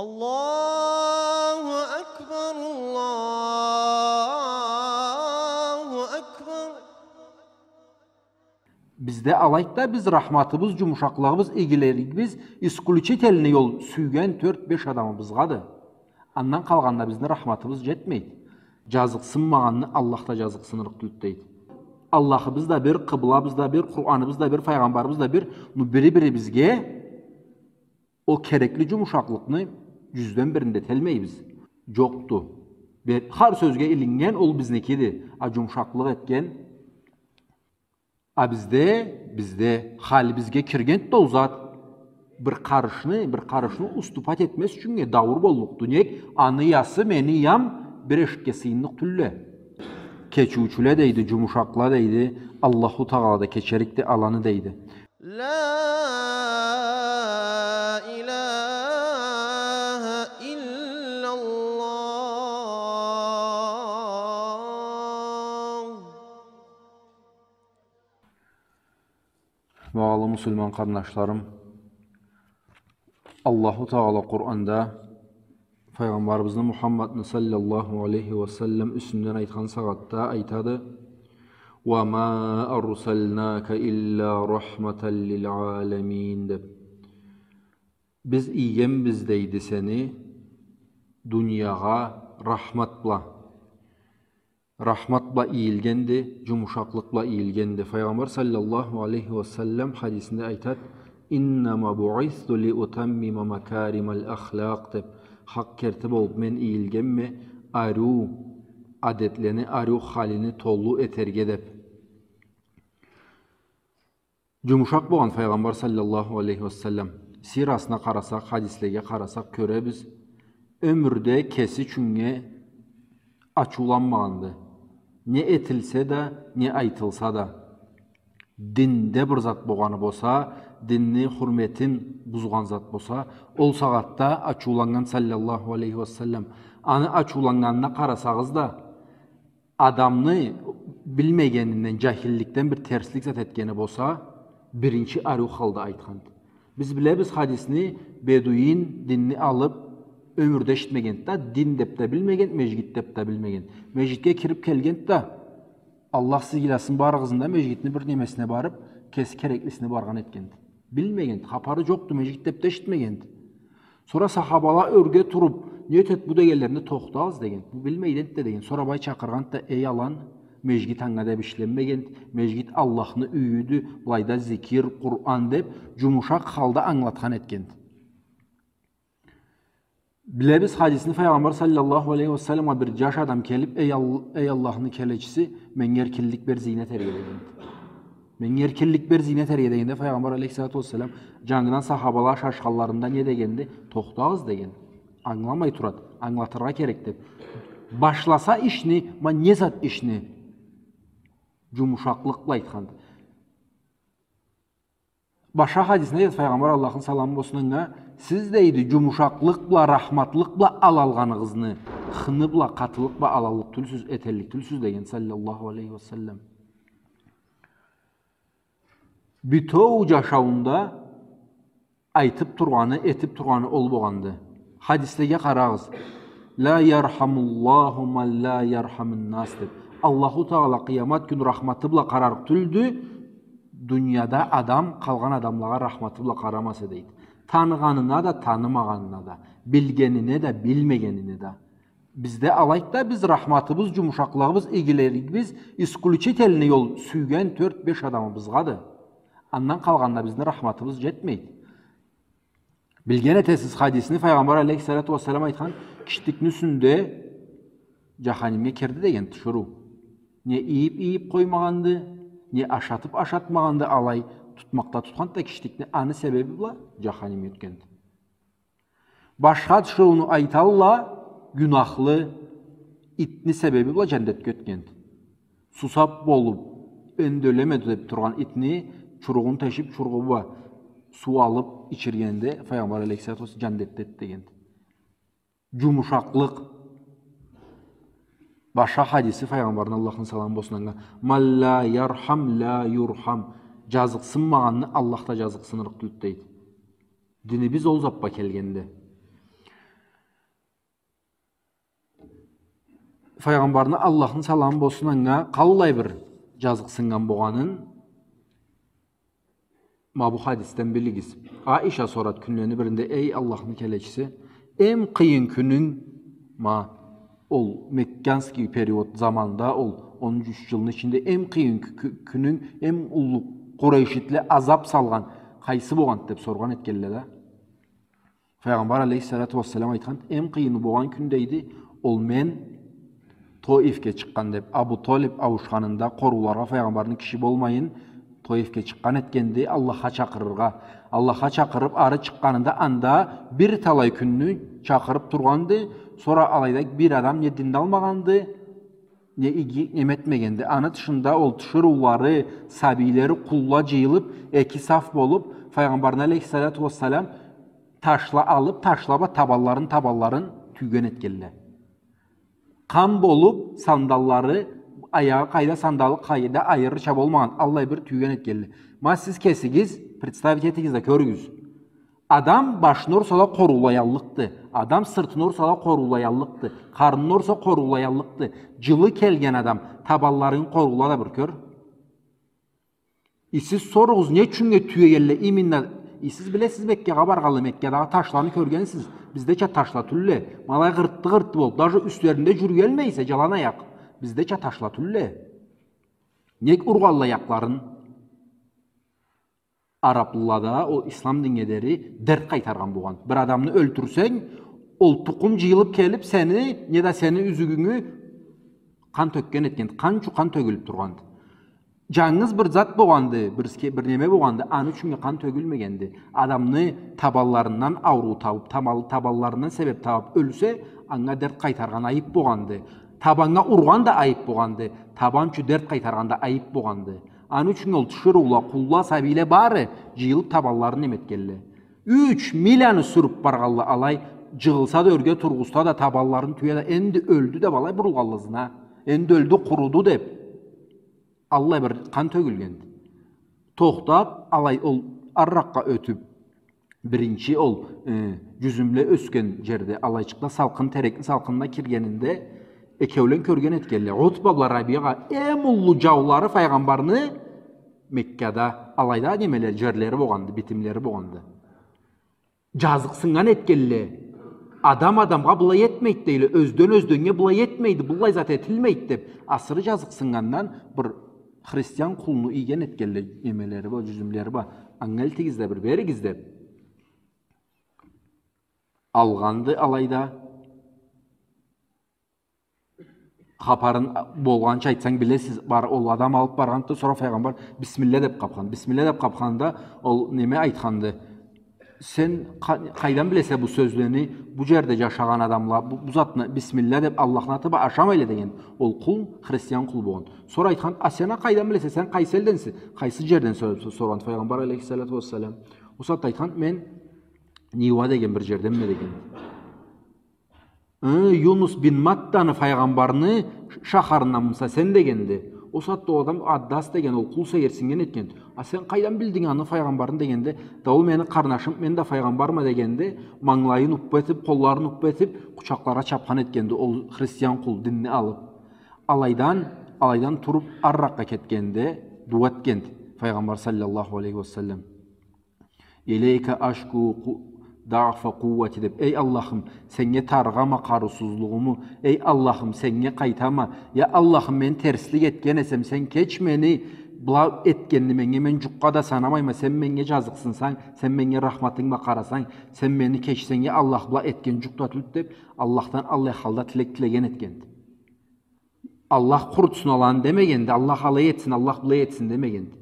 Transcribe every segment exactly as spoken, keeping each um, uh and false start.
الله أكبر، الله أكبر. Бизде алайды да, биз рахматыбыз, джумушакълыгъыбыз, игилигибиз исключительный ол сюйген тёрт-беш адамыбызгъады. Андан къалгъанда бизни рахматыбыз джетмейди. Джазыкъсынмагъанны Аллах да джазыкъсынырыкъ тюлдю дейди. Аллахыбыз да бир, къыблабыз да бир, Къураныбыз да бир, файгъамбарыбыз да бир. Ну, бири-бирибизге ол керекли джумушакълыкъны джюзден бирин да эталмайбыз. Джокъду. Бир, хар сёзге илиннген ол бизникиди. А джумушакълыкъ этген, а бизде, бизде халибизге киргенди ол зат. Бир къарышны, бир къарышны уступать этмез ючюннге дауур боллукъду. Нек, аны ясы, мени ям бир эшикге сыйынныкъ тюлле. Кечиучюле дейди, джумушакъла дейди, Аллаху Тагъала да кечерикди аланы дейди. لا إله إلا الله. Багъалы муслиман къарнашларым, Аллаху Тагъала Къуранда Файгъамбарыбызны Мухаммадны саллаллаху алейхи ва саллам юсюнден айтхан сагъатда айтады: «وما أرسلناك إلا رحمة للعالمين», — деп. Биз ийгенбиз, дейди, сени дуниягъа рахмат бла. Рахмат бла ийилгенди, джумушакълыкъ бла ийилгенди. Файгъамбар саллаллаху алейхи ва саллам хадисинде айтад: «إنما بعثت لأتمم مكارم الأخلاق», — деп. Хакъ керти болуб мен ийилгенме, ариу адетлени, ариу халини толу этерге, деп. Джумушакъ болгъан Файгъамбар саллаллаху алейхи ва саллам. Сирасына къарасакъ, хадислеге къарасакъ, кёребиз, ёмюрде кеси ючюннге ачыуланмагъанды. Не этилсе да, не айтылса да. Динде бир зат болгъаны болса, динни хурметин бузгъан зат болса, ол сагъатда ачыуланнган саллаллаху алейхи ва саллам. Аны ачыуланнганына къарасагъыз да, адамны билмегенинден, джахилликден бир терслик зат этгени болса, биринчи ариу халда айтханды. Биз билебиз хадисни, бедуин динни алыб, ёмюрде эшитмегенди да, дин деб да билмеген, межгит деб да билмеген. Межгитге кириб келгенди да, Аллах сыйласын барыгъызны да, межгитни бир немесине барыб, кеси кереклисине баргъан этгенди. Билмегенди, хапары джокъду, межгит деб да эшитмегенди. Сора сахабала ёрге туруб, не этед бу дегенлеринде, тохтагъыз деген. Бу билмейди энтда деген. Сора былай чакъыргъанды да, эй алан, межгит анга деб ишленмегенди. Межгит Аллахны юйюдю, былайда зикир, Къуран деб, джумушакъ халда ангылатхан этгенди. Билебиз хадисни, Файгъамбар саллаллаху алейхи ва салламгъа бир джаш адам келиб, эй, Ал-, эй Аллахны келечиси, меннге эркинлик бер, зина этерге дегенди. Меннге эркинлик бер, зина этерге дегенде, Файгъамбар алейхиссалату вассалам, джангыдан сахабала шашханларында не дегенди? Тохтагъыз деген. Ангыламай турад, ангылатыргъа керек деб. Башласа ишни, ма не зат ишни? Джумушакълыкъ бла айтханды. Башха хадисинде дейди Файгъамбар, Аллахны саламы болсун анга, сиз, дейди, джумушакълыкъ бла, рахматлыкъ бла алалгъаныгъызны, хыны бла, къатылыкъ бла алаллыкъ тюлсюз, этеллик тюлсюз деген, саллаллаху алейхи ва саллам. Бютеу джашауунда айтыб тургъаны, этиб тургъаны ол богъанды. Хадислеге къарагъыз. «لا يرحم الله من لا يرحم الناس», — деб. Аллаху Тагъала къыямат кюн рахматы бла къарарыкъ тюлдю, дунияда адам къалгъан адамлагъа рахматы бла къарамаса, дейди. Таныгъанына да, танымагъанына да, билгенине да, билмегенине да. Бизде алайды да, биз рахматыбыз, джумушакълыгъыбыз, игилигибиз исключительный ол сюйген тёрт-беш адамыбызгъады. Андан къалгъанда бизни рахматыбыз джетмейди. Билген этесиз хадисни, Файгъамбар алейхиссалату вассалам айтхан, киштикни юсюнде джаханимге кирди деген тиширыу. Не ийиб-ийиб къоймагъанды, не ашатыб ашатмагъанды, алай тутмакъда тутханды да киштикни, аны себеби бла джаханимге ётгенди. Башха тиширыуну айталла, гюнахлы итни себеби бла джандетге ётгенди. Сусаб болуб, энди ёлеме деб тургъан итни чуругъун тешиб, чуругъу бла суу алыб ичиргенде, Файгъамбар алейхиссалату вассалам джандетдеди дегенди. Джумушакълыкъ. Башха хадиси Файгъамбарны, Аллахны саламы болсун анга: «من لا يرحم لا يرحم». Джазыкъсынмагъанны Аллах да джазыкъсынырыкъ тюлдю, дейди. Динибиз ол зат бла келгенди. Файгъамбарны, Аллахны саламы болсун анга, къаллай бир джазыкъсыннган болгъанын ма бу хадисден билигиз. Аиша сорат кюнлени биринде: «Эй Аллахны келечиси, эм къыйын кюнюнг, ма ол мекканский период заманда, ол он юч джылны ичинде эм къыйын кю-, кю-, кюнюнг, эм уллу къурейшитле азаб салгъан къайсы болгъанды?» — деб соргъан этгелле да. Файгъамбар алейхиссалату уассалам айтхан: «Эм къыйыны болгъан кюн, — дейди, — ол мен Тоифге чыкъгъан», — деб. Абу Толиб ауушханында къорууларгъа Файгъамбарны киши болмайын, Тоифге чыкъгъан этгенди Аллахха чакъырыргъа. Аллахха чакъырыб, ары чыкъгъанында, анда бир талай кюнню чакъырыб тургъанды. Сора алайда бир адам не динни алмагъанды, не иги неме этмегенди. Аны тышында ол тиширыулары, сабийлери, къулла джыйылыб, эки саф болуб, Файгъамбарны алейхиссалату уассалам ташла алыб, ташлаб, табанларын, табанларын тюйген этгелле. Къан болуб, сандаллары, аягъы къайда, сандалы къайда, айырырча болмагъан, аллай бир тюйген этгелле. Ма сиз кесигиз представить этигиз да кёрюгюз. Адам башын урса да къоруулаяллыкъды. Адам сыртын урса да къоруулаяллыкъды. Къарнын урса къоруулаяллыкъды. Джылы келген адам табанларын къоруула да бир кёр. И сиз соругъуз, не ючюннге тюегелле именно? И сиз билесиз Меккагъа баргъанлы, Меккадагъы ташланы кёргенсиз. Биздеча ташла тюлле. Ма алай къыртты-къыртты болуб, даже юслеринде джюрюелмейсе, джалан аякъ. Биздеча ташла тюлле. Нек ургъалла аякъларын? Араблылада ол ислам диннге дери дерт къайтаргъан болгъан. Бир адамны ёлтюрсенг, ол тукъум джыйылыб келиб, сени, неда сени юзюгюнгю къан тёкген этгенди. Къан ючюн къан тёгюлюб тургъанды. Джангыз бир зат болгъанды, бир ске-, бир неме болгъанды, аны ючюннге къан тёгюлмегенди. Адамны табанларындан ауруу табыб, тамал-, табанларындан себеб табыб ёлсе, анга дерт къайтаргъан айыб болгъанды. Табаннга ургъан да айыб болгъанды. Табан ючюн дерт къайтаргъан да айыб болгъанды. Аны ючюн ол тиширыула, къулла, сабийле бары джыйылыб табанларын неме этгелле. Юч миляны сюрюб баргъалла алай, джыгъылса да ёрге, тургъузса да, табанларын тюе да, энди ёлдю деб алай бурулгъалла ызына. Энди ёлдю, къуруду деб. Аллай бир къан тёгюлгенди. Тохтаб, алай ол арыракъгъа ётюб, биринчи ол, э, джюзюмле ёсген джерде, алайчыкъда салкъын, терекни салкъынына киргенинде, экеулен кёрген этгелле. Утба бла Рабиа, эм уллу джаулары Файгъамбарны Меккада, алайда немелери, джерлери болгъанды, битимлери болгъанды. Джазыкъсыннган этгелле. Адам адамгъа былай этмейди, дейле. Ёзден ёзденнге былай этмейди, быллай зат этилмейди, деб. Асыры джазыкъсыннгандан бир христиан къулну ийген этгелле, немелери бла, джюзюмлери бла. Анга элтигиз да бир беригиз, деб. Алгъанды алайда. Хапарын болгъанча айтсанг, билесиз, бар, ол адам алыб баргъанды, сора Файгъамбар бисмилля деб къабхан. Бисмилля деб къабханда, ол неме айтханды: «Сен къа-, къайдан билесе бу сёзлени, бу джерде джашагъан адамла бу, бу затны бисмилля деб, Аллахны аты бла ашамайла?» — деген. Ол къул, христиан къул болгъан. Сора айтхан: «А сен а къайдан билесе, сен къайсы элденсе, къайсы джерденсе?» — соргъан Файгъамбар алейхиссалату уассалам. Ол сагъатда айтхан: «Мен Нива деген бир джерденме», — деген. Э, Юнус бин Маттаны Файгъамбарны ш-, шахарынданмыса сен, дегенди. Ол сагъатда ол адам, Аддас деген ол къул, сейирсиннген этген. «А сен къайдан билдинг аны Файгъамбарны?» — дегенде, «Да ол мени къарнашым, мен да файгъамбарма», — дегенде, манглайын уппа этиб, къолларын уппа этиб, къучакъларгъа чабхан этгенди ол христиан къул, динни алыб. Алайдан, алайдан туруб, арыракъгъа кетгенде, дуа этгенди Файгъамбар саллаллаху алейхи ва саллам. «Илейка ашку ку-, даъфа къуввати», — деб. «Эй Аллахым, сеннге тарыгъама къарыусузлугъуму, эй Аллахым, сеннге къайтама. Я Аллахым, мен терслик этген эсем, сен кеч мени, была этгенни меннге мен джукъгъа да санамайма, сен меннге джазыкъсынсанг, сен меннге рахматынг бла къарасанг, сен мени кечсенг, я Аллах, была этген джукъ да тюлдю», — деб, Аллахдан аллай халда тилек тилеген этгенди. Аллах къурутсун аланы демегенди, Аллах алай этсин, Аллах былай этсин демегенди.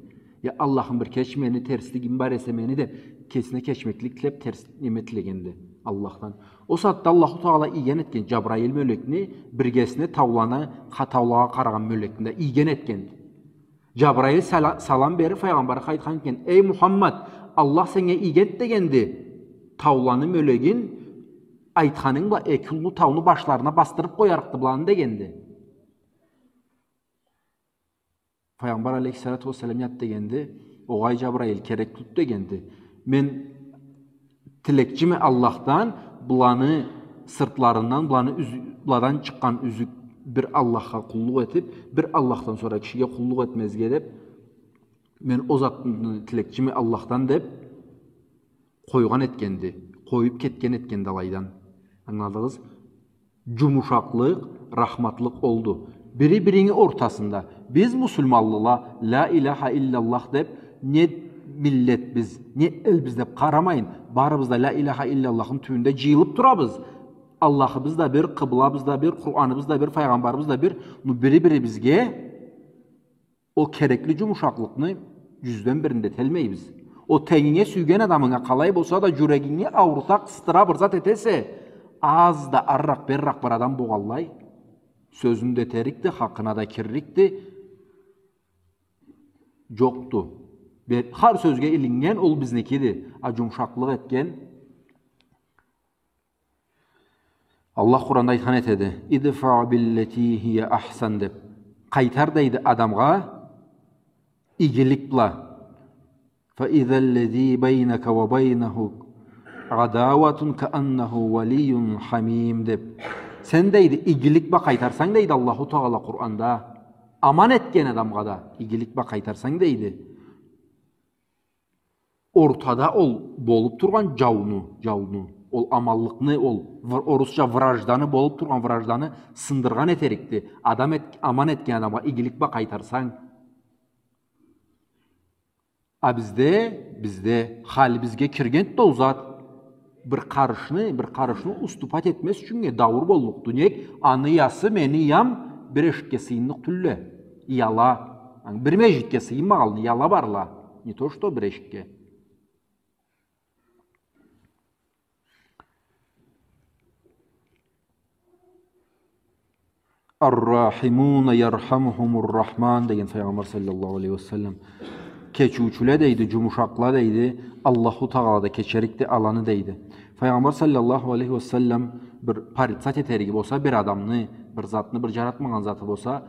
«Я Аллахым, бир кеч мени, терслигим бар эсе мени», — деб, кесине кечмеклик тилеб, терс неме тилегенди Аллахдан. Ол сагъатда Аллаху Тагъала ийген этген Джабраил мёлекни биргесине тауланы, ха-, таулагъа къарагъан мёлекни да ийген этгенди. Джабраил сала-, салам бериб, Файгъамбаргъа айтхан экен: «Эй Мухаммад, Аллах сеннге ийген эт дегенди тауланы мёлегин, айтханынг бла эки уллу тауну башларына басдырыб къоярыкъды быланы», — дегенди. Файгъамбар алейхиссалату уассалам: «Нет, — дегенди, — огъай, Джабраил, керек тюлдю, — дегенди. — Мен тилекчиме Аллахдан, быланы сыртларындан, быланы юз-, быладан чыкъгъан юзюк, бир Аллахха къуллукъ этип, бир Аллахдан сора кишиге къуллукъ этмезге деп, мен ол затны тилекчиме Аллахдан деп, къойгъан этгенди, къоюп кетген этгенди алайдан. Ангыладыгъыз? Джумушакълыкъ, рахматлыкъ олду. Бири-бирини ортасында. Биз, муслиманлыла, ля иляха илляллах деп, не миллетбиз, не элбиз деп къарамайын, барыбыз да ля иляха илляллахны тюбюнде джыйылып турабыз. Аллахыбыз да бир, къыблабыз да бир, Къураныбыз да бир, файгъамбарыбыз да бир. Ну, бири-бирибизге ол керекли джумушакълыкъны джюзден бирин да эталмайбыз. Ол тенгинге, сюйген адамынга, къалай болса да, джюрегинги аурута, къысдыра, бир зат этесе, аз да арыракъ-бериракъ бир адам болгъанлай, сёзюн да этерикди, хакъына да кирликди. Джокъду. Бе-, хар сёзге илиннген ол бизникиди. А джумушакълыкъ этген, Аллах Къуранда айтхан этеди: «Идфа биллати хия ахсан», — деп. Къайтар, дейди, адамгъа игилик бла. «Фа иза ллязи байнака ва байнаху адаватун кааннаху валийюн хамим», — деп. Сен, дейди, игилик бла къайтарсанг, дейди Аллаху Тагъала Къуранда, аман этген адамгъа да игилик бла къайтарсанг, дейди, ортада ол болуп тургъан джауну, джауну, ол аманлыкъны, ол вр-, орусча вражданы, болуп тургъан вражданы сындыргъан этерикди. Адам эт-, аман этген адамгъа игилик бла къайтарсанг. А бизде, бизде халибизге киргенди ол зат. Бир къарышны, бир къарышны уступать этмез ючюннге дауур боллукъду. Нек, аны ыясы, мени ыям бир эшикге сыйынныкъ тюлле. Ыяла. Аны бир межгитге сыйынмагъанлы, ыяла барла. Не то что бир эшикге. «Ар-рахимуна ярхамухумур-рахман», — деген Файгъамбар саллаллаху алейхи ва саллам. Кечиучюле, дейди, джумушакъла, дейди, Аллаху Тагъала да кечерикди аланы, дейди. Файгъамбар саллаллаху алейхи ва саллам бир порицать этериги болса, бир адамны, бир затны, бир джаратмагъан заты болса,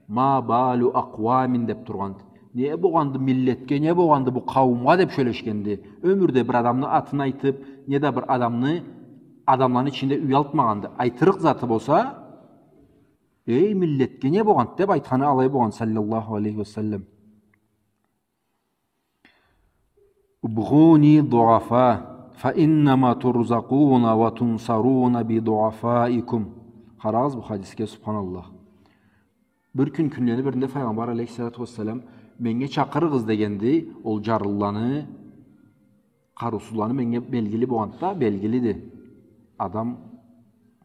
«Ма балу акъвамин» деп тургъанды. Не болгъанды миллетге, не болгъанды бу къауумгъа деп сёлешгенди. Ёмюрде бир адамны атын айтып, не да бир адамны, адамланы ичинде уялтмагъанды. Айтырыкъ заты болса, «Эй, миллетге не болгъанды?» деп айтханы алай болгъан, саллаллаху алейхи ва саллам. «Убгъуни дуафа, фа иннама турзакъуна ва тунсаруна би дуафаикум». Къарагъыз бу хадисге, субханаллах. Бир кюн кюнлени биринде Файгъамбар алейхиссалату вассалам, «Меннге чакъырыгъыз» дегенди, ол джарлыланы, къарыусузланы меннге белгили болгъанды да, белгилиди. Адам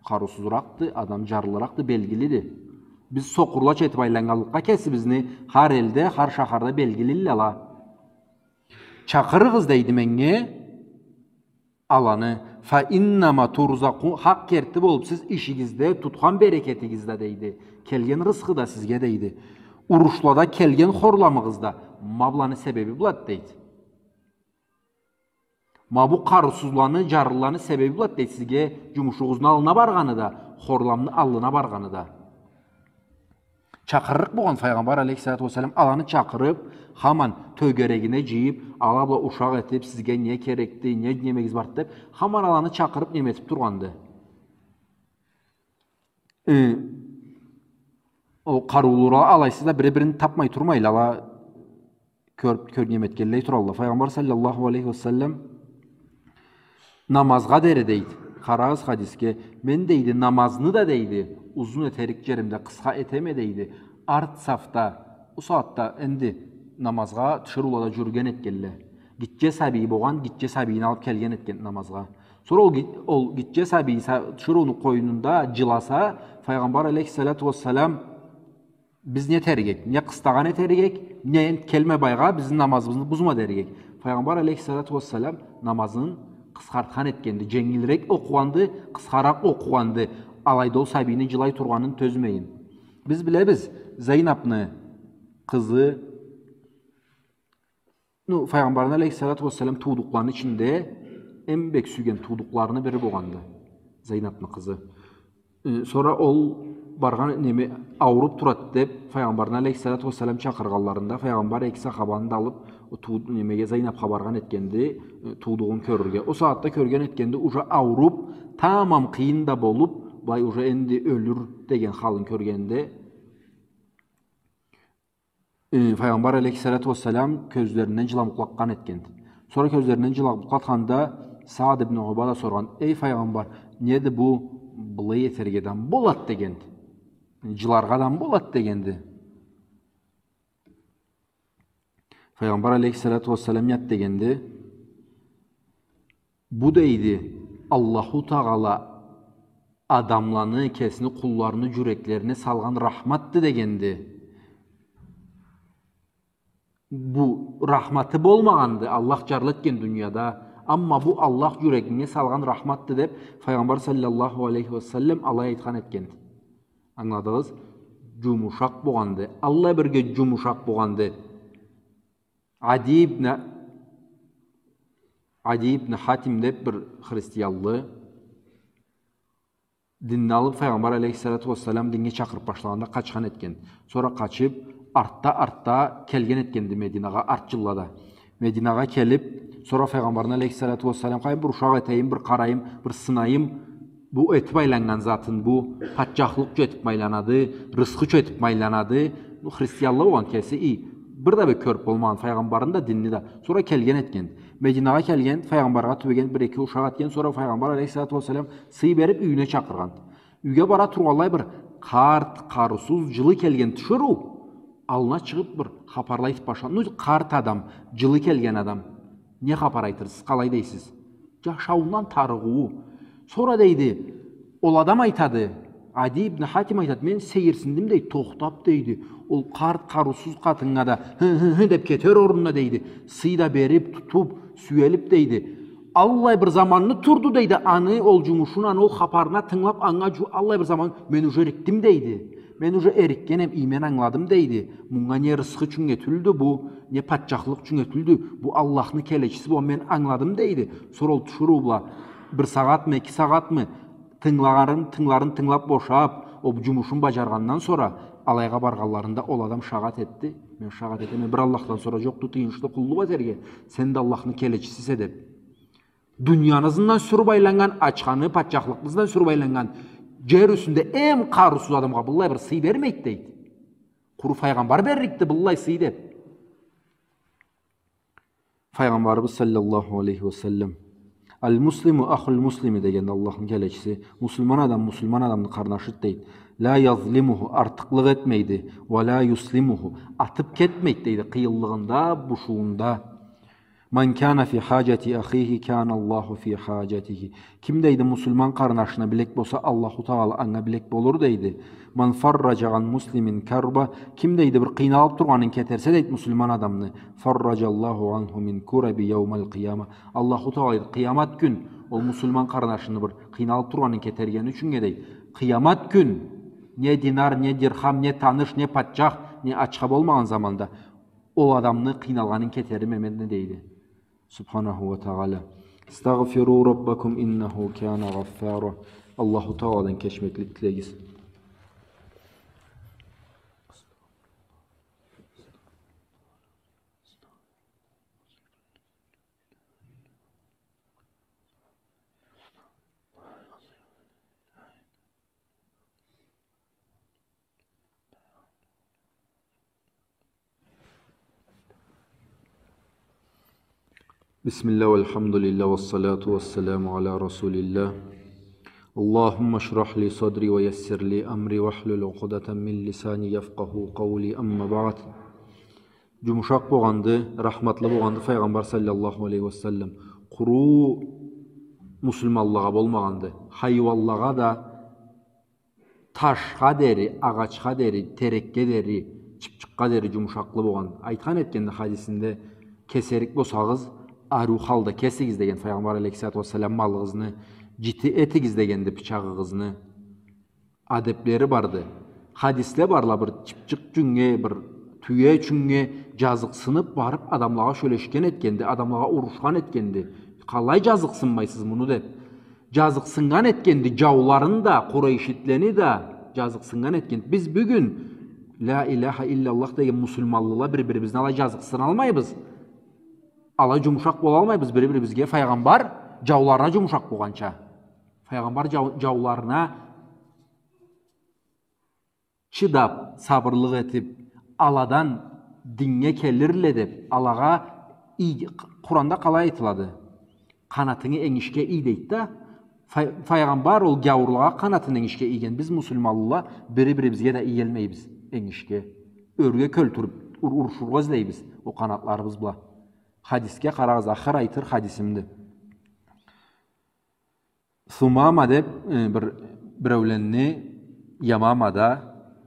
къарыусузуракъды, адам джарлыракъды, белгилиди. Биз сокъурлача этип айланнганлыкъгъа кесибизни хар элде, хар шахарда белгилиле ала. «Чакъырыгъыз» дейди меннге аланы. «Фа иннама турзакъу», хакъ керти болуп, сиз ишигизде, тутхан берекетигизде, дейди, келген рысхы да сизге, дейди, урушлада келген хорламыгъыз да ма быланы себеби блад, дейди. Ма бу къарыусузланы, джарлыланы себеби блад, дейди, сизге джумушугъузну аллына баргъаны да, хорламны аллына баргъаны да. Чакъырырыкъ болгъан Файгъамбар алейхиссалату вассалам, аланы чакъырып, хаман тёгерегине джыйып, ала бла ушакъ этип, сизге не керекди, не немегиз барды деп, хаман аланы чакъырып неме этип тургъанды. Э, ол къарыулула алайсыз да бири-бирин тапмай турмайла, ала кёр-, кёр неме этгенлей туралла. Файгъамбар саллаллаху алейхи ва саллам намазгъа дери, дейди. Къарагъыз хадисге. Мен, дейди, намазны да, дейди, узун этерик джеримде къысха этеме, дейди. Арт сафда, ол сагъатда энди намазгъа тиширыулада джюрюген этгенле. Гитче сабий болгъан, гитче сабийни алып келген этген намазгъа. Сора ол ги-, ол гитче сабий са-, тиширыуну къойнунда джыласа, Файгъамбар алейхиссалату вассалам, биз не этерик эдик? Не къыстагъан этерик эдик, не энди келме былайгъа, бизни намазыбызны бузма дерик эдик. Файгъамбар алейхиссалату вассалам намазын къысхартхан этгенди, дженгилирек окъугъанды, къысхаракъ окъугъанды, алайда ол сабийни джылай тургъанын тёзмейин. Биз билебиз, Зайнапны къызы, ну, Файгъамбарны алейхиссалату вассалам туудукъларыны ичинде эм бек сюйген туудукъларыны бири болгъанды, Зайнапны къызы. Э, сора ол баргъан неме, ауруп турады деп, Файгъамбарны алейхиссалату вассалам чакъыргъанларында, Файгъамбар эки сахабаны да алып, ол туу-, немеге, Зайнапха баргъан этгенди, э, туудугъун кёрюрге. Ол сагъатда кёрген этгенди, уже ауруп, тамам къыйын да болуп, былай уже энди ёлюр деген халын кёргенде, э, Файгъамбар алейхиссалату уассалам кёзлеринден джыламукъла акъгъан этгенди. Сора кёзлеринден джыламукъла акъгъанда Саад ибн Убада соргъан: «Эй Файгъамбар, неди бу, былай этерге адам болад?» — дегенди. «Джыларгъа адам болад?» — дегенди. Файгъамбар алейхиссалату уассалам неди дегенди? «Бу, — дейди, — Аллаху Тагъала адамланы, кесини къулларыны джюреклерине салгъан рахматды», — дегенди. Бу рахматы болмагъанды, Аллах джарлы этген дунияда. Амма бу Аллах джюрегинге салгъан рахматды, деб, Файгъамбар саллаллаху алейхи ва саллам алай айтхан этгенди. Ангыладыгъыз? Джумушакъ болгъанды. Аллай бирге джумушакъ болгъанды. Ади ибн, Ади ибн Хатим деб бир христианлы динни алыб, Файгъамбар алейхиссалату уассалам динге чакъырыб башлагъанда къачхан этген. Сора къачыб, артда, артда келген этгенди Мединагъа, арт джыллада. Мединагъа келиб, сора Файгъамбарны алейхиссалату уассалам, къайым, бир ушакъ этейим, бир къарайым, бир сынайым. Бу этиб айланнган затын, бу патчахлыкъ ючюн этиб айланады, рысхы ючюн этиб айланады. Бу христианлы болгъан кеси, и, бир да бир кёрюб болмагъан Файгъамбарны да, динни да. Сора келген этген. Мединагъа келген, Файгъамбаргъа тюбеген, бир-эки ушакъ этген, сора Файгъамбар алейхиссалату уассалам сый бериб, юйюне чакъыргъан. Юйге бара тургъанлай бир къарт, къарыусуз, джылы келген тиширыу аллына чыгъыб бир хапарла айтыб башлагъан. Ну, къарт адам, джылы келген адам. Не хапар айтырсыз, къалай дейсиз? Джашауундан тарыгъыуу. Сора, дейди, ол адам айтады, Ади ибн Хатим айтады, мен сейирсиндим, дейди, тохтаб, дейди. Ол къарт, къарыусуз къатыннга да, хы, хы, хы деб кетер орнуна, дейди. Сый да бериб, тутуб, сюелиб, дейди. Аллай бир заманны турду, дейди, аны ол джумушун, аны ол хапарына тынгылаб, анга джу-, аллай бир заман, мен уже эрикдим, дейди. Мен уже эрикгенем, и, мен ангыладым, дейди. Мунга не рысхы ючюннге тюлдю бу, не патчахлыкъ ючюннге тюлдю. Бу Аллахны келечиси болгъанын мен ангыладым, дейди. Сора ол тиширыу бла бир сагъатмы, эки сагъатмы, тынгылагъанын, тынгыларын тынгылаб бошаб, ол джумушун баджаргъандан сора, алайгъа баргъанларында ол адам шагъат этди. Мен шагъат этеме, бир Аллахдан сора джокъду тыйыншлы къуллукъ этерге, сен да Аллахны келечисисе, деб. Дунияны ызындан сюрюб айланнган, ачханы, патчахлыкъны ызындан сюрюб айланнган, джер юсюнде эм къарыусуз адамгъа быллай бир сый бермейди, дейди. Къуру Файгъамбар берликди быллай сый, деб. Файгъамбарыбыз саллаллаху алейхи ва саллам: «Аль-муслиму ахуль-муслими», — деген Аллахны келечиси. Муслиман адам муслиман адамны къарнашыды, дейди. «Ла язлимуху», артыкълыкъ этмейди. «Ва ла юслимуху», атыб кетмейди, дейди, къыйынлыгъында, бушуунда. «Ман кана фи хаджати ахихи, кана Аллаху фи хаджатихи». Ким, дейди, муслиман къарнашына билек болса, Аллаху Тагъала анга билек болур, дейди. «Ман фарраджа ан муслимин карба». Ким, дейди, бир къыйналыб тургъанын кетерсе, дейди, муслиман адамны, «фарраджаллаху анху мин кураби яумаль къияма». Аллаху Тагъала, дейди, къыямат кюн ол муслиман къарнашыны бир къыйналыб тургъанын кетергени ючюннге, дейди, къыямат кюн не динар, не дирхам, не таныш, не патчах, не ачха болмагъан заманда ол адамны къыйналгъанын кетерме мен, дейди. Субханаху ва Тагъала. «Истагъфиру раббакум иннаху кана гъаффара». Аллаху Тагъаладан кечмеклик тилегиз. بسم الله والحمد لله والصلاة والسلام على رسول الله. اللهم اشرح لي صدري ويسر لي أمري واحلل عقدة من لساني يفقهوا قولي. أما بعد. Джумушакъ болгъанды, рахматлы болгъанды Файгъамбар саллаллаху алейхи ва саллам. Къуру муслиманлагъа болмагъанды. Хайуанлагъа да, ташха дери, агъачха дери, терекге дери, чыпчыкъгъа дери джумушакълы болгъан. Айтхан этгенди хадисинде: «Кесерик болсагъыз, ариу халда кесигиз», — деген Файгъамбар алейхиссалату уассалам, «малыгъызны, джити этигиз», — дегенди, «бычагъыгъызны». Адеблери барды. Хадисле барла, бир чыпчыкъ ючюннге, бир тюе ючюннге джазыкъсыныб барыб адамлагъа сёлешген этгенди, адамлагъа урушхан этгенди. «Къалай джазыкъсынмайсыз муну?» — деб. Джазыкъсыннган этгенди, джауларын да, къурайшитлени да джазыкъсыннган этгенди. Биз бюгюн «Ля иляха илляллах» деген муслиманлыла бир-бирибизни алай джазыкъсыналмайбыз. Алай джумушакъ болалмайбыз бир-бирибизге, Файгъамбар джауларына джумушакъ болгъанча. Файгъамбар джау-, джауларына чыдап, сабырлыкъ этип, аладан диннге келирле деп, алагъа ий-, Къуранда къалай айтылады? Къанатынгы энгишге ий дейди да. Фай-, Файгъамбар ол гяуурлагъа къанатын энгишге ийген. Биз, муслиманла, бири-бирибизге да иелмейбиз энгишге. Ёрге кёлтюрюп, ур-, урушургъа излейбиз ол къанатларыбыз бла. Хадисге къарагъыз, ахыр айтыр хадисимди. Сумама деп, э, бир, биреуленни Ямамада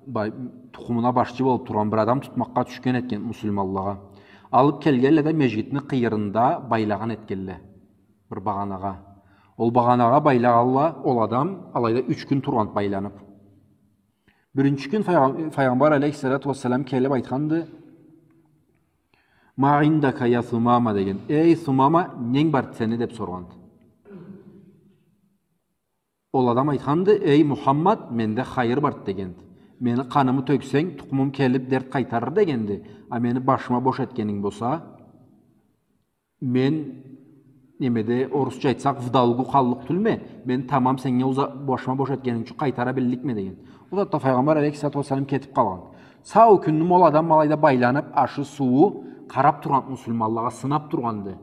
бай-, тукъумуна башчы болуп тургъан бир адам тутмакъгъа тюшген этген муслиманлагъа. Алып келгенле да межгитни къыйырында байлагъан этгенле бир багъанагъа. Ол багъанагъа байлагъанла, ол адам алайда юч кюн тургъан байланып. Биринчи кюн Файгъам-, Файгъамбар алейхиссалату уассалам келип айтханды: «Ма индака я Сумама?» — деген. «Эй, Сумама, ненг барды сени?» — деп соргъанды. Ол адам айтханды: «Эй, Мухаммад, менде хайыр барды», — дегенди. «Мени къанымы тёксенг, тукъумум келип дерт къайтарыр», — дегенди. «А мени башыма бош этгенинг болса, мен, немеде, орусча айтсакъ, в долгу къаллыкъ тюлме. Мен тамам сеннге уза-, башыма бош этгенинг ючюн къайтара билликме», — деген. Ол затда Файгъамбар алейхиссалату уассалам кетип къалгъан. Сау кюнню ол адам алайда байланып, ашы-сууу, къарап тургъан муслиманлагъа, сынап тургъанды.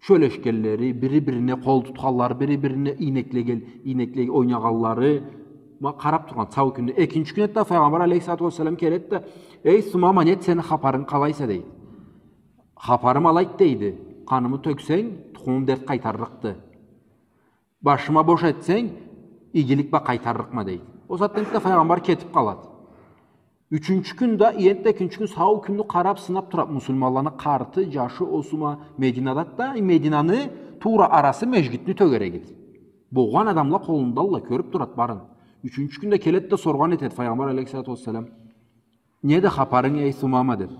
Сёлешгенлери, бири-бирине къол тутханлары, бири-бирине ийнеклеген, ийнекле-, ойнагъанлары, ма, къарап тургъан сау кюнню. Экинчи кюн этди да, Файгъамбар алейхиссалату уассалам келеди да: «Эй, Сумама, нед сени хапарынг, къалайса?» — дейди. «Хапарым алайды, — дейди. — Къанымы тёксенг, тукъумум дерт къайтаррыкъды. Башыма бош этсенг, игилик бла къайтаррыкъма», — дейди. Ол сагъатдан да Файгъамбар кетип къалады. Ючюнчю кюн да, энтда экинчи кюн, сау кюнню къарап, сынап турады муслиманланы къарты, жашы, осума, Мединадады да, Мединаны туура арасы межгитни тёгерегиди. Болгъан адамла къолундалла, кёрюп турады барын. Ючюнчю кюн да келеди да соргъан этеди Файгъамбар алейхиссалату уассалам: «Неди хапарынг, эй Сумама?» — деп.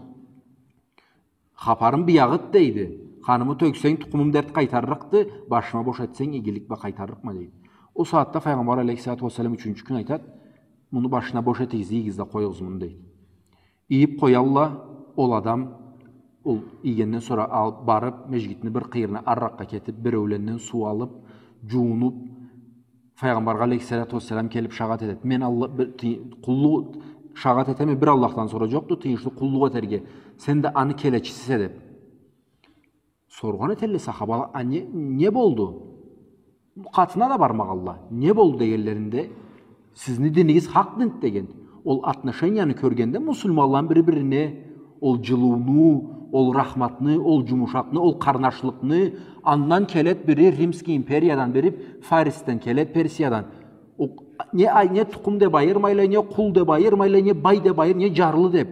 «Хапарым биягъыды, — дейди. — Къанымы тёксенг, тукъумум дерт къайтаррыкъды, башыма бош этсенг, игилик бла къайтаррыкъма», — дейди. Ол сагъатда Файгъамбар алейхиссалату уассалам ючюнчю кюн айтады: «Муну башына бош этигиз, ийигиз да къоюгъуз муну», — дейди. Ийип къоялла, ол адам, ол ийгенден сора ал-, барып, межгитни бир къыйырына арыракъгъа кетип, биреуленден суу алып, жуунуп, Файгъамбаргъа алейхиссалату уассалам келип шагъат этеди. «Мен Алла-, бир ты-, къуллукъ, шагъат этеме, бир Аллахдан сора жокъду тыйыншлы къуллукъ этерге. Сен да аны келечисисе», — деп. Соргъан этелле сахабала: «А не, не болду? Къатына да бармагъалла. Не болду?» — дегенлеринде: «Сизни динигиз хакъ дин», — деген. Ол отношенияны кёргенде, муслиманланы бири-бирине ол жылыуну, ол рахматны, ол жумушакълыкъны, ол къарнашлыкъны, андан келеди бири Римский империядан, бири Фарисден келеди, Персиядан. Ол не ай-, не тукъум деп айырмайла, не къул деп айырмайла, не бай деп айыр-, не жарлы деп.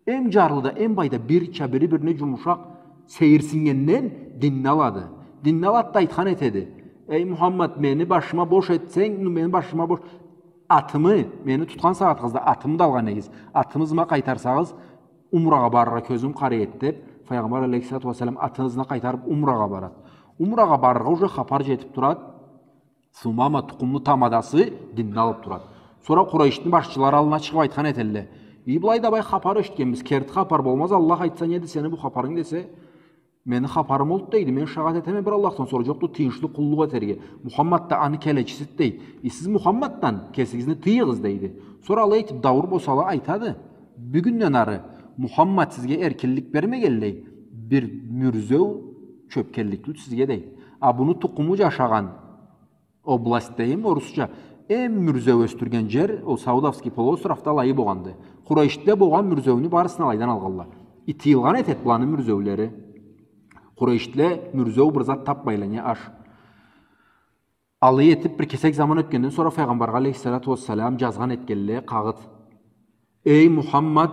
Эм жарлы да, эм бай да бирча бири-бирине жумушакъ сейирсиннгенден динни алады. Динни алады да айтхан этеди: «Эй Мухаммад, мени башыма бош этсенг, ну, мени башыма бош, атымы, мени тутхан сагъатыгъызда атымы да алгъан эдигиз. Атымы ызыма къайтарсагъыз, умрагъа барыргъа кёзюм къарай эди», — деп, Файгъамбар алейхиссалату уассалам атын ызына къайтарып, умрагъа барады. Умрагъа барыргъа уже хапар жетип турады. Сумама тукъумну тамадасы динни алып турады. Сора Къурайшны башчылары аллына чыгъып айтхан этелле: «Ий, былай да бай хапар эшитгенбиз, керти хапар болмаз, Аллах айтса, неди сени бу хапарынг?» — десе: «Мени хапарым олду, — дейди, — мен шагъат этеме, бир Аллахдан сора жокъду тыйыншлы къуллукъ этерге. Мухаммад да аны келечисиди», — дейди. «Ий, сиз Мухаммаддан кесигизни тыйыгъыз», — дейди. Сора алай этип дауур болсала, айтады: «Бюгюнден ары Мухаммад сизге эркинлик бермегенлей, бир мюрзеу чёпкенлик тюл сизге», — дейди. «А буну тукъуму жашагъан область дейим, орусча, эм мюрзеу ёсдюрген жер, ол Саудовский полуостровда алайы болгъанды. Къурайшле болгъан мюрзеуню барысын алайдан алгъанла. Ий, тыйылгъан этеди буланы мюрзеулери. Къурайшле мюрзеу бир зат тапмайла, не аш». Алай этип, бир кесек заман ётгенден сора Файгъамбаргъа алейхиссалату уассалам жазгъан этгенле къагъыт: «Эй Мухаммад,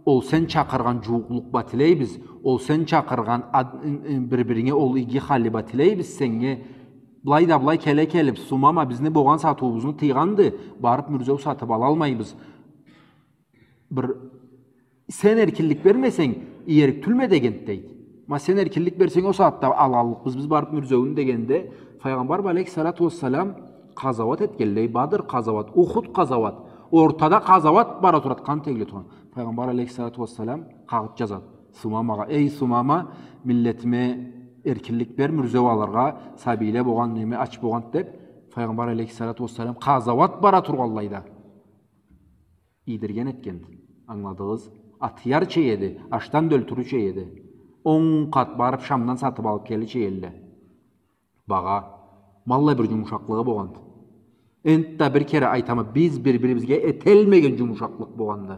ол сен чакъыргъан жууукълукъ бла тилейбиз, ол сен чакъыргъан ад-, ын-, ын-, бир-биринге ол иги халы бла тилейбиз сеннге. Былай да былай келе келип, Сумама бизни болгъан сатыуубузну тыйгъанды, барып мюрзеу сатып алалмайбыз. Бир сен эркинлик бермесенг, иерик тюлме», — дегенди, дейди. «Ма сен эркинлик берсенг, ол сагъатда алаллыкъбыз биз барып мюрзеуню», — дегенде, Файгъамбар алейхиссалату уассалам къазауат этгенлей, Бадр къазауат, Ухуд къазауат, ортада къазауат бара турады, къан тёгюле тургъан. Файгъамбар алейхиссалату уассалам къагъыт жазады Сумамагъа: «Эй Сумама, миллетиме эркинлик бер, мюрзеу алыргъа, сабийле болгъан, неме, ач болгъан», — деп, Файгъамбар алейхиссалату уассалам къазауат бара тургъанлайда. ийдирген этгенди. Ангыладыгъыз? Атыярча эди, ашдан да ёлтюрюрча эди. Он къат барып, Шамдан сатып алып келирча эдиле. Багъа, ма аллай бир джумушакълыгъы богъанды. Энтда бир кере айтама, биз бир-бирибизге этелмеген джумушакълыкъ богъанды.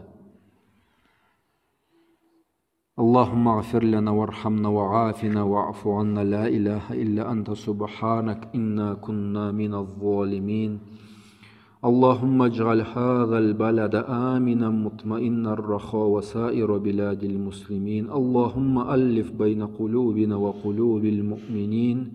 اللهم اغفر لنا وارحمنا وعافنا واعف عنا، لا إله إلا أنت، سبحانك، إنا كنا من الظالمين. اللهم اجعل هذا البلد آمنا مطمئنا رخاء وسائر بلاد المسلمين. اللهم ألف بين قلوبنا وقلوب المؤمنين.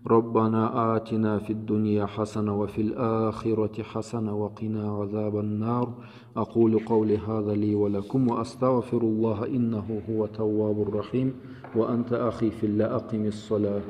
ربنا آتنا في الدنيا حسنة وفي الآخرة حسنة وقنا عذاب النار. أقول قولي هذا لي ولكم وأستغفر الله إنه هو التواب الرحيم. وأنت أخي في الله أقم الصلاة.